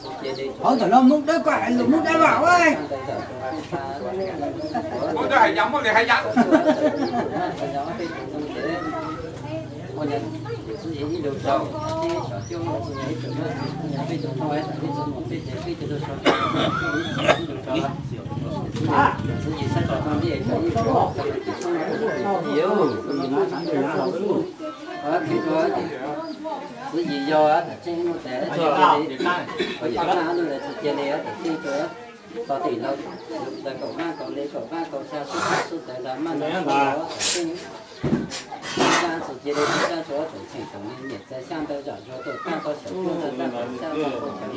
Qhov ntawm no Hmoob Dawb koj hais lus Hmoob Dawb vam ua. Txwv yim yog tam tseeb nuj tes, yim paj nuj tes txwv cia li tam tseeb rua tog tim no, ntawm kaum paj kaum li kaum paj kaum xya xub tawv nrag maj nrag suav los tam tseeb. Txwv cia li txwv sab tsuav tawm txheem tawm li niam txawv xyaj ntawv zam zuag tuaj tag tau xyom cuab tawm tag tau xyaj tawv txheem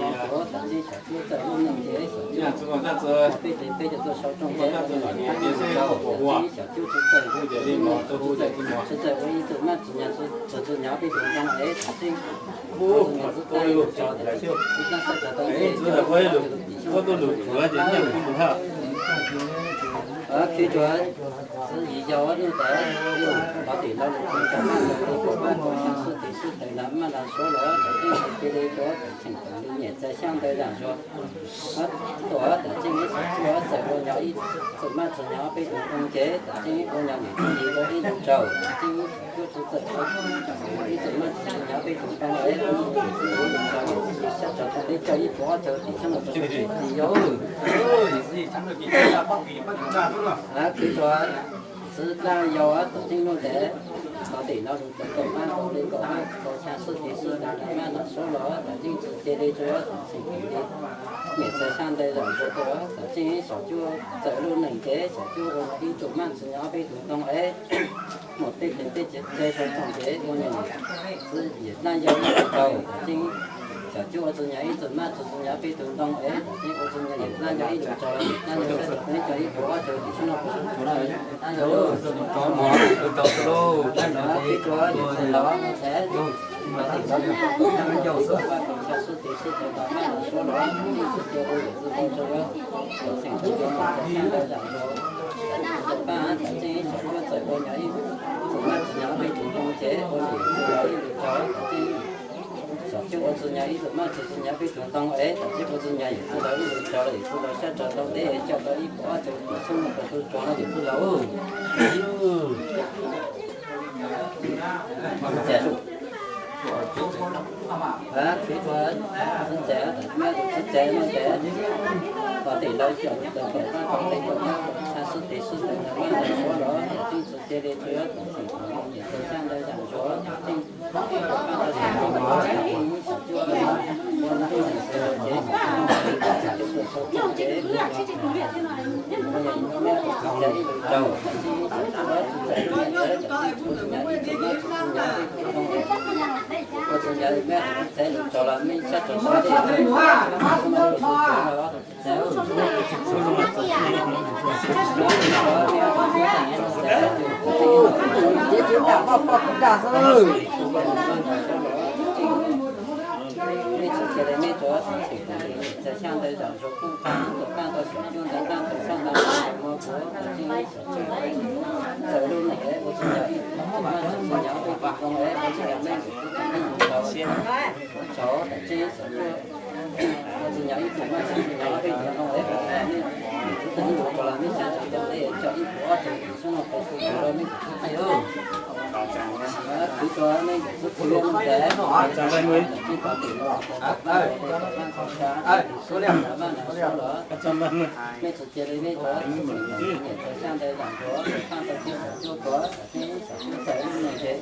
tawm li txwv txawm lub neej ces xyom cuab peb tes peb cov tuaj sau rooj ces xyom cuab txwv txawm txwv txawm ua ib txwm maj txwv nyam txwv txwv nyam peb tus ntoo es tam tseeb ua txwv nyam txwv tag ib tug tso tawm txwv tag sab tawv tau ces khwv rua txwv yim yog nuj tes, tog tim no lug txwv tawm maj txwv tawm maj txwv xya xub tim xub tawv nrag maj nrag suav los tam tseeb txwv cia li rua tawm txheem tawm li niam txawv xyaj ntawv zam zuag tuaj tam tseeb xyom cuab txawm ua nyam ib txwm maj txwv nyam peb tus ntoo ces tam tseeb ua nyam niam txwv yim rua ib tug tso tam tseeb xyom cuab txwv txawm ib txwm maj txwv nyam peb tus ntoo es ua nyam niam txwv yim rua niam txwv yim sab tso tau peb caug ib puas ob caug tim sab no tau txwv yim yog khwv rua txwv dlaab yau tam tseeb nuj tes, tog tim no lug txwv kaum paj kaum li kaum paj kaum xya xub tim xub tawv nrag maj nrag suav los tam tseeb txwv cia li rua tawm txheem tawm li niam txawv xyaj ntawv zam zuag tuaj tam tseeb xyom cuab txawm lub neej ces xyom cuab ua nyam ib txwm maj txwv nyam peb tus ntoo es muaj peb tes peb caug sau rooj ces ua nyam niam txwv yim dlaab yau ib tug tso tam tseeb xyom cuab ua txwv nyam ib txwm maj txwv nyam peb tus ntoo es tam tseeb ua txwv nyam yim dlaab yau ib tug tso yim dlaab yau sab tso peb caug ib puas ob caug tim sab no puas sab tso dlaab yau lug tso mov lug tau lug dlaab yau peb tus yim txwm los es tog tim no lug txwv kaum paj kaum xya xub tim xub tawv nrag maj nrag suav los txwv cia li yim txwm tso tawm txheem tawm li niam txawv xyaj ntawv zam zuag tuaj tag tam tseeb xyom cuab txawm ua nyam ib txwm maj txwv nyam peb tus ntoo ces ua nyam niam txwv yim ib tug tso tam tseeb xyom cuab ua txwv nyam ib txwm maj txwv nyam peb tus ntoo es tam tseeb ua txwv nyam yim txwm los ib tug tso yim txwm los sab tso tau peb caug tau ib puas ob caug tim sab no puas sab tso no yim txwm los txwv txais, txwv txais, txwv txais nuj tes, tog tim no lug txwv kaum paj kaum li kaum paj kaum xya xub tim xub tawv nrag maj nrag suav los tam tseeb txwv cia li rua tawm txheem tawm li niam txawv xyaj ntawv zam zuag tam tseeb Mej txwv cia li mej rua txheem tawm li niam txawv xyaj ntawv zam zuag kuj taag tau taag tau xyom cuab ntawv taag tau xyaj ntawv zam zuag mog kuv txwv txawm lub neej es ua txwv nyam ib txwm maj txwv nyam peb tus ntoo es ua txwv nyam mej txwv tawm ib tug tso tam tseeb xyom cuab ua txwv nyam ib txwm maj txwv nyam peb tus ntoo es ua txwv nyam mej txwv tawm ib tug tso los mej xyaj tso tau peb caug ib puas ob caug tim sab no puas sab tso rua mej txwv txawm khwv rua mej txwv txawm lub neej es ua txwv nyam ib txwm maj txwv nyam peb tus ntoo es tam tseeb tog tim no txwv kaum paj kaum li kaum paj kaum xya tim xub tawv nrag maj nrag suav los mej txwv cia li mej rua txheem tawm li niam txawv xyaj ntawv zam zuag tau taag tau xyom cuab rua tam tseeb xyom cuab txawm lub neej es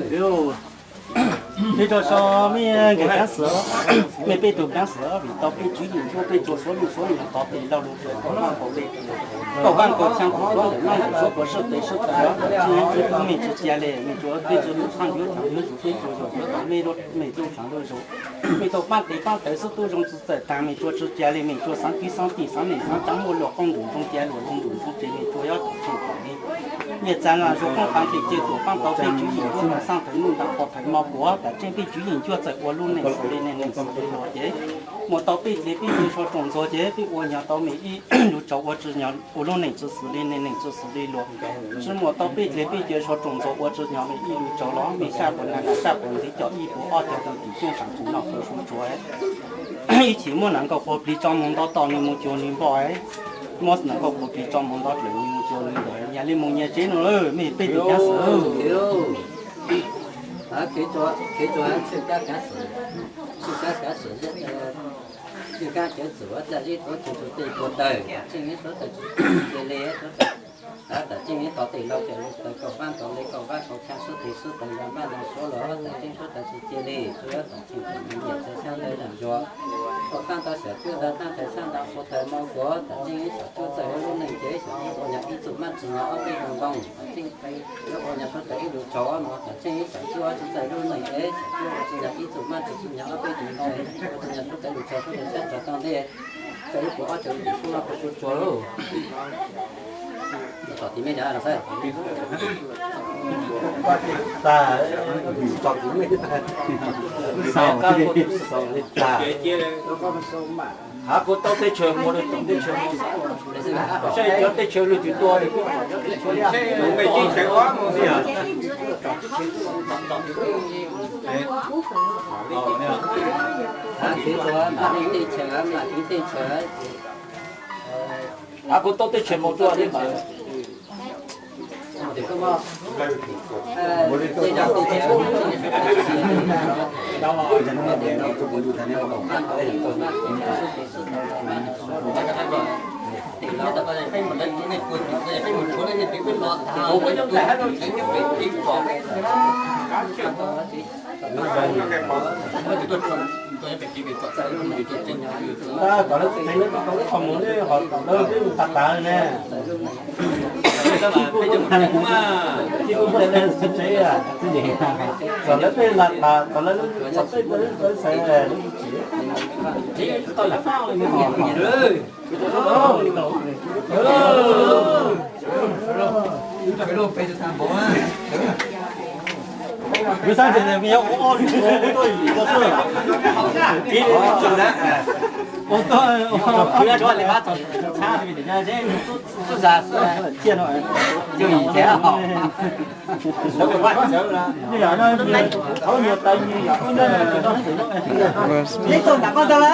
Peb rau so mej nkawd kaab xwm, mej peb tug kaab xwm vim tau peb tswv yim ntuj peb tsuas suav lug suav lug tov tes laug lug rua Kaum Vaaj Kaum Lee, Kaum Vaaj Kaum Xyaa Kaum Suav ntawm naj ntawm suav kuas sib tes sib taw, tsi tub mej tsi cia le mej tsuas peb tsuas lub thaaj yuav thaam yuav zug peb tsuas zog yuav tau mej mej lub thaam lub zug. Mej tau paab tes paab taw xwb tub zoo tsi txawm taag, mej tsuas tsi cia le mej tsuas xaav kwv xaav tij xaav neej xaav caav muaj luag qoob ntuj ntoo cia luag lug ntuj ntoo tes mej tsuas yuav tau txheej txom le. Mej txav lug zuag qoob qaav nqhis cia tuam paab tau peb tswv yim ntuj thaam xaaj thaam nuj ntaag qhov thaam mo kuas tam tseeb peb tswv yim ncuaj txawm ua lub neej xws le neeg neeg xws le luag ces muaj tau peb dle peb cia so tsoom ntxuag ces peb ua nyog tau mej ib lug tsaug ua tsi nyog ua lub neej tsi xws le neeg neeg tsi xws le luag. Tsi muaj tau peb dle peb cia so tsoom ntxuag ua tsi nyog mej ib lug tsaug los mej saj puas nag los saj puas ntxiv coj ib puas ob cog tug tim xyoob saam tsi noj qhov su tsuav. Ib chim muab nam nkauj quas plig tso moog nto tom nwg moog cuag nwg npoj, muab nam nkauj quas plig tso moog nto dlawm nwg moog cuag nwg ntawm nyag le moog nyag tsev nuav lawm mej peb tug kaab xwm. Kev tsuas, kev tsuas tshwj kab kav xwm, tshwj kab kav xwm, tshwj kab cawv txwm dlaj zeb tuav tug tug tej puag tawg, tseej suav tawg tsi cia le, tam tseej tov tej laug cawm lug tawg Kaum Vaaj Kaum Lee Kaum Vaaj Kaum Xyaa suav tes suav tawg los maj los suav los tam tseej suav tawg tsi cia le, suav yuav tau tseej txom le nyiam txawv xyaab ntawv zaam zuag. Kaum Vaaj tau xyom cuab ntawv taag tawg xyaab ntawv suav tawg mo kuas tam tseej xyom cuab txawj ua lub neej ces xyom ua nyog ib txuj maj tsi nyog ob peb tug ntoo, tam tseej yuav ua nyog suav tawg ib lug tsaug mog, tam tseej xyom cuab tsi txawj lub neej es xyom cuab ua tsi nyog ib txuj maj tsi tsi nyog ob peb tug ntoo, ua tsi nyog suav tawg lug tsaug suav tawg sab tsaug tau ntej, txawj ib puas ob tsaug tim xyoob noj qhov su tsuav lauj. Hav kuv tau teb chaws mus, teb chaws mus, saib cov teb chaws lug twg tua li. Hav kuv tau teb chaws mus tua li mas. Kom lawv tau lub qhov muag ne, ho kom lawv twb tas tas ne. Kom lawv tej lam tas, kom lawv lub xov tooj lawv xaiv. Kuv xav tias nws yog ua ob lub tuaj ib lub tuaj xwb. Ib lub tuaj na. Ua tuaj ua ob lub tuaj. Tus zas xwb. Yog yim thiab. Ib tug nram koj ntag.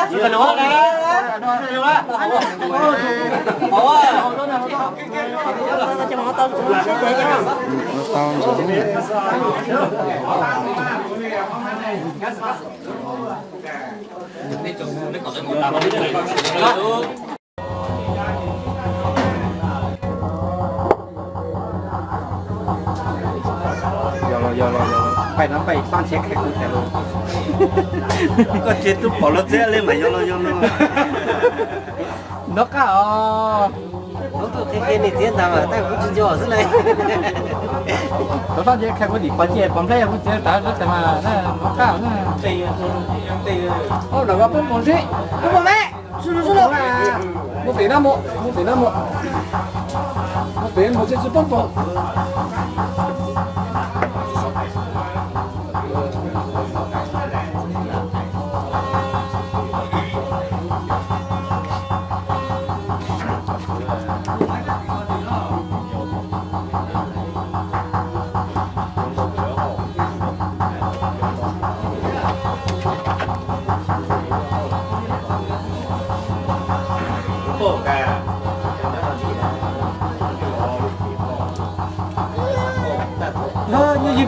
Yog los, yog los, yog los. Paj no paj toj ntshe kheev kuv tas los. Koj tsis tub pom los txiv li mas yog los, yog los. Nov qab os. Tub qhia qhia niam txiv ntag mas tab kuv tsis nco xwb na. Tov toj ntshe kheev kuv nim pom ciaj pom nplej kuv txiv tas tas mas nov qab os. Lam peb mus seb, peb mus me. Mus pem no mus, mus pem no mus. Mus pem mus tsis tsis poob poob. Ua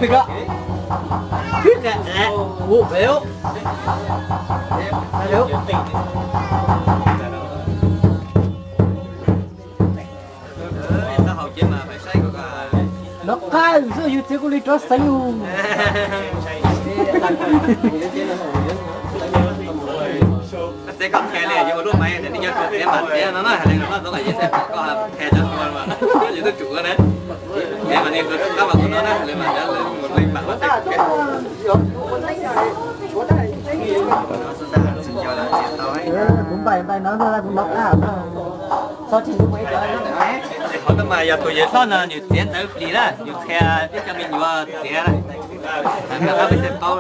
pem. Nov qab xwb yus txiav kuv li rov xeev lug. Txiav kom qhia li yus ua lub maiv tias nws yog txiav mas txiav no na, hais li no zoo yus txiav kom qhia cov hluas mas yus twb tsum na. Txiav mas nws tus qab mas kuv no na, hais li mas cov li mam mas txiav. Kuv npaim npaim no kuv nov qab. Qhov no mas yog tus yawg hlob no nws txiav ntawv plis na, nws qhia peb cov me nyuam txiav na. Peb tsis paub,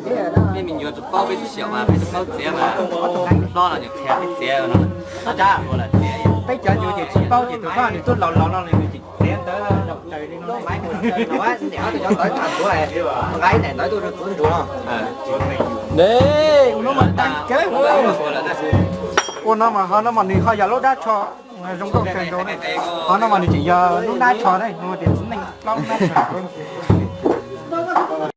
peb me nyuam tsis paub, peb tsis xyaum mas peb tsis paub txiav mas. Hlob no nws qhia peb txiav no. Peb cov nyuam ces tsis paub ces tus hlob nws twb laus laus no nws tsis txiav ntawv zoo raws li no. Ne, ua no mas tag kawg. Ua no mas ho no mas nws ho yog lub dab tsho zoo nkauj kawg nkaus ne. Ho no mas nws tseem yog lub dab tsho ne, no tias txiv neej plaub lub dab tsho.